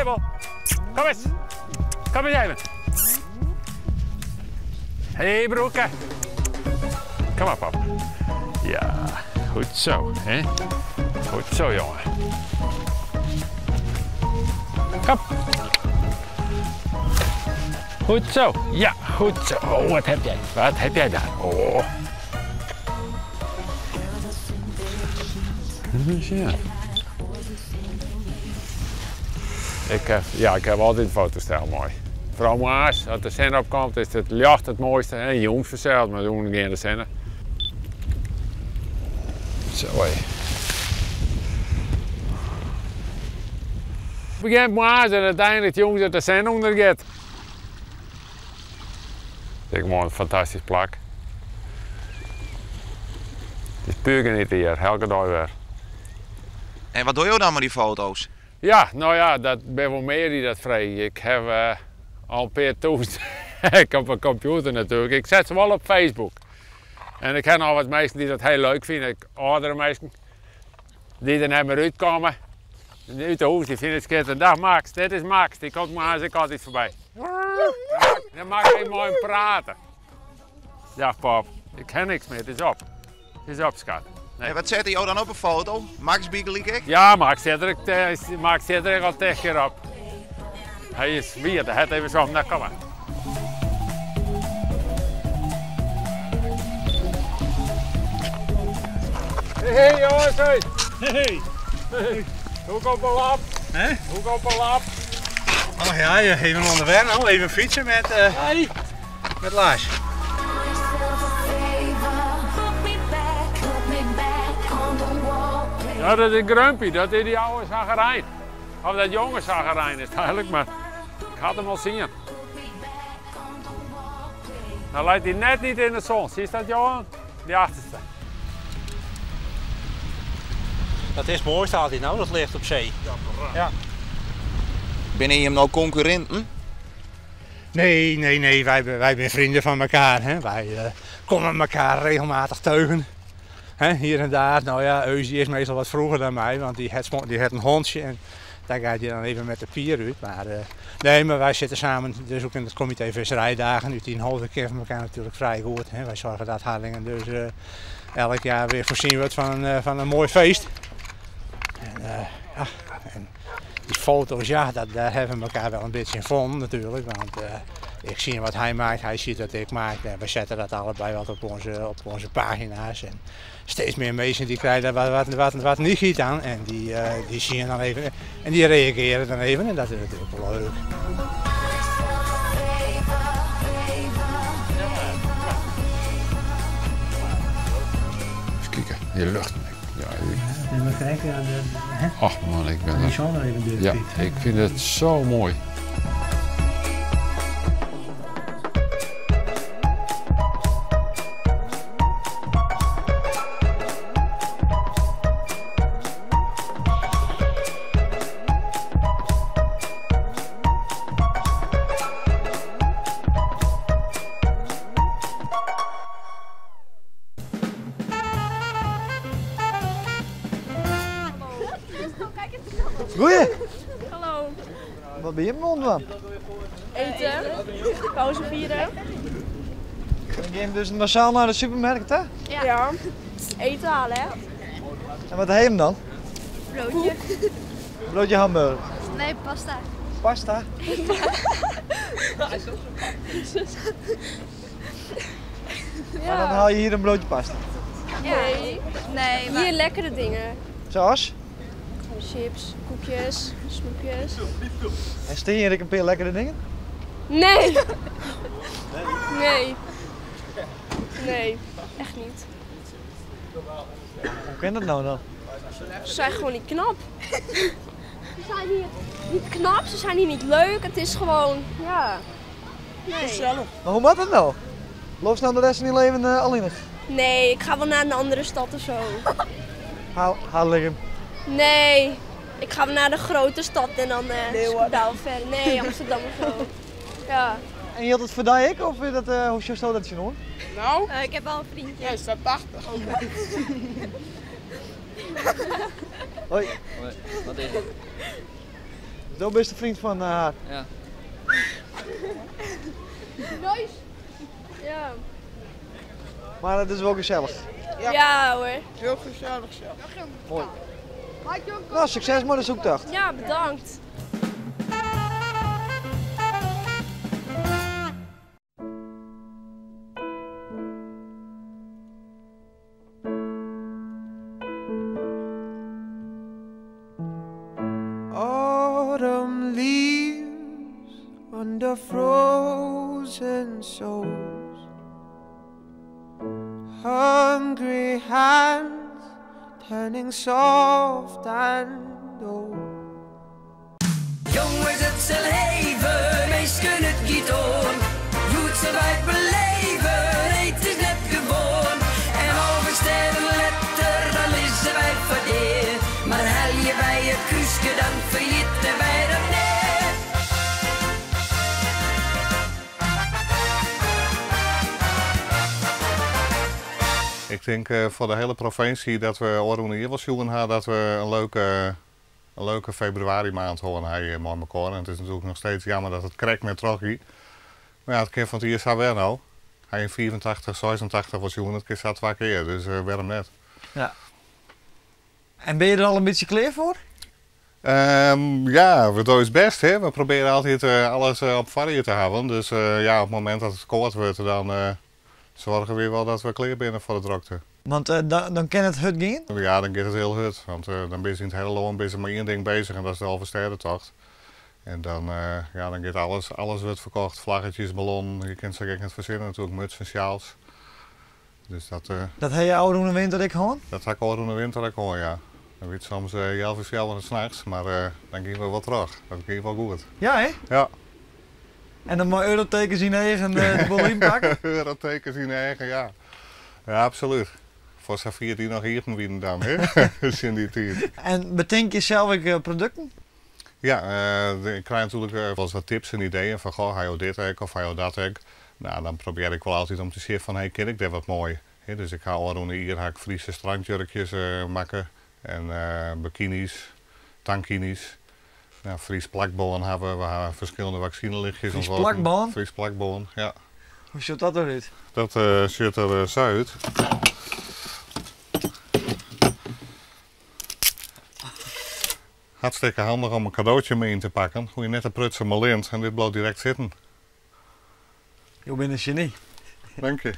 Pebble. Kom eens. Kom eens even. Hé, hey, broeke. Kom maar, pap. Ja, goed zo, hè? Goed zo, jongen. Kom. Goed zo. Ja, goed zo. Oh, wat heb jij? Wat heb jij daar? Oh. Ja. Ik heb, ja, ik heb altijd fotostijl mooi. Vooral moarns, as de sinne opkomt, is it ljocht it moaiste. En jûns fansels, mar de ûndergeande sinne. Zo hé. Begjint moarns en úteinlik jûns as de sinne ûndergiet. It is gewoan in fantastysk plak. It is puer genietsje hjir, elke dei wer. En wat dogge jo dan mei dy foto's? Ja, no ja, dat binne wol mear dy't dat freegje. Ik haw al in pear tûzen op 'e kompjûter natuerlik. Ik set se wol op Facebook. En ik ha noch wat minsken dy't dat hiel leuk fine, ek âldere minsken, dy't der net mear útkomme. Út de hûs, dy fine it skitterend. Dag Max, dit is Max, dy komt moarns ek altyd foarby. Dan mei ik even mei him prate. Dag pop, ik ha niks mear, it is op. It is op, skat. Nee. En wat sette jo dan op 'e foto? Max bygelyk ek? Ja, Max sit der ek, Max sit der ek al tich kear op. Hy is wier, hy hat even socht, no kom mar. Hey jongens, hey. Hey. Hey. Hoe komt de lap? Hè? Hoe komt de lap? Oh ja, even onderweg nou, even fietsen met, hey. met Lars. Ja, dat is Grumpy, dat is dy oude sagrijn. Of dat jonge sagrijn is it eigenlik, mar ik ha him al sjoen. Dan leit hy net net yn de sinne. Siest dat, Johan? Dy achterste. Dat is it moaiste altyd no, dat ljocht op see. Ja. Binne jim no konkurrinten? Nee, nee, nee, wy, wy binne freonen fan elkoar. Hè. Wy komme elkoar regelmatich teugen. Hè, hier en daar. No ja, Eus is meastal wat froeger dan my, want dy hat, dy hat in hûntsje en dêr giet hy dan even mei de pier út. Mar nee, mar wy sitte samen dus ek yn it komitee Visserijdagen. Ut dy holde kenne we elkoar natuerlik frij goed. Hè. Wy soargje dat Harlingen dus elk jier wer foarsjoen wurdt fan in moai feest. En, ja, en dy foto's, ja, dat, dêr hawwe we elkoar wol in bytsje yn fûn natuerlik. Want ik sjoch wat hy makket, hy sjocht wat ik mak. En wy sette dat allebeide wat op ús pagina's. En steeds mear minsken dy krije dêr wat niget oan. En dy sjogge dan even en dy reagearje dan even. En dat is natuerlik wol leuk. Even kijken, die lucht. Ja, ik... Ja, maar kijk, ja, de, hè? Ach man, ik ben Die er- zon er even Ja, doorpiet. ik vind het zo mooi. Goeie. Hallo. Wat bin je oan it dwaan? Eten. Pauze fiere. En gean je dus massaal nei de supermerk, hè? Ja. Ja. Eten halen, hè? En wat ha je dan? Broodje. Broodje hamburger. Nee, pasta. Pasta? Maar dan haal je hier in broodje pasta? Nee. Nee, maar... Hier lekkere dingen. Zoals? Chips, koekjes, snoepjes. En stean hjir ek in pear lekkere dingen? Nee! Nee. Nee, echt niet. Hoe kin dat no dan? Ze zijn gewoon niet knap. Ze zijn hier niet knap, ze zijn hier niet leuk. Het is gewoon, ja. Nee. Maar hoe moet dat nou? Loop snel de rest van je leven allinnich? Nee, ik ga wel naar een andere stad of zo. Haal liggen. Nee, ik ga wel naar de grote stad en dan daar verder. Nee, Amsterdam of zo. Ja. En jildt it foar dy ek of is dat, hoe sjochsto dat tsjinoan? Nou? Ik heb al een vriendje. Ja, staat 80. Hoi. Hoi, wat is het? Do bist de vriend fan har? Ja. Nice. Ja. Mar it is wol gesellich. Ja hoor. Hiel gesellich sels. Moai. No, sukses mei de soektocht. Ja, bedankt. Autumn leaves under frozen souls. Hungry hands turning soft and old. Jonges, it sil heve, minsken, it giet oan. Hjoed sille wy beleve, nee, it is net gewoan. En alve stêden letter, dan lizze wy foar dea. Mar helje wy it krúske, dan ferjitte wy dat net. Ik tink foar de hiele provinsje dat we ôfrûne jier wol sjoen ha dat we in leuke in leuke februarimaand hân ha hjir mei mekoar. En it is natuerlik noch steeds jammer dat it krekt net trochgie. Mar ja, it kin fan it jier sa wer no. Ha yn 85, 86 wol sjoen, it kin sa twa kear, dus wêrom net? Ja. En binne je der al in bytsje klear foar? Ja, we dogge ús bêst. Hè. We probearje altyd alles op foarried te hawwen. Dus ja, op it momint dat it koart wurdt, dan soargje wy wol dat we klear binne foar de drokte. Want dan kin it hurd gean? Ja, dan giet it hiel hurd. Want dan binne se yn it hiele lân binne se mei ien ding bezich en dat is de Alvestêdetocht. En dan, ja, dan giet alles, alles wurdt ferkocht. Flaggetjes, ballonnen, je kinne it sa gek net fersinne natuerlik, mutsen, sjaals. Dus dat. Dat ha je ôfrûne winter ek hân? Dat ha ik ôfrûne winter ek hân, ja. Dan wie it soms healwei fjouweren nachts, mar dan giene we wol troch. Dat gie wol goed. Ja, hè? Ja. En dan mei eurotekens yn 'e eagen de boel ynpakke? Eurotekens yn 'e eagen, ja. Ja, absolút. Foar safier't dy noch iepen wienen dan, hè, tsjin dy tiid. En betink je sels ek produkten? Ja, ik krij natuerlik wolris wat tips en ideeën fan goh, ha jo dit ek of ha jo dat ek. No, dan probearje ik wol altyd om te sjen fan hey, kin ik dêr wat mei? Dus ik ha ôfrûne jier ha ik Fryske strandjurkjes makke en bikiny's, tankiny's. No, Frysk plakbân ha we, we ha ferskillende waksinelichtjes Frysk ûntworpen. plakbân? Frysk plakbân, ja. Hoe sjocht dat derút? Dat sjocht der sa út. Hartstikke handich om in kadootsje mei yn te pakken. Hoege je net te prutsen mei lint en dit bliuwt direkt sitten. Jo binne in sjeny. Dank je.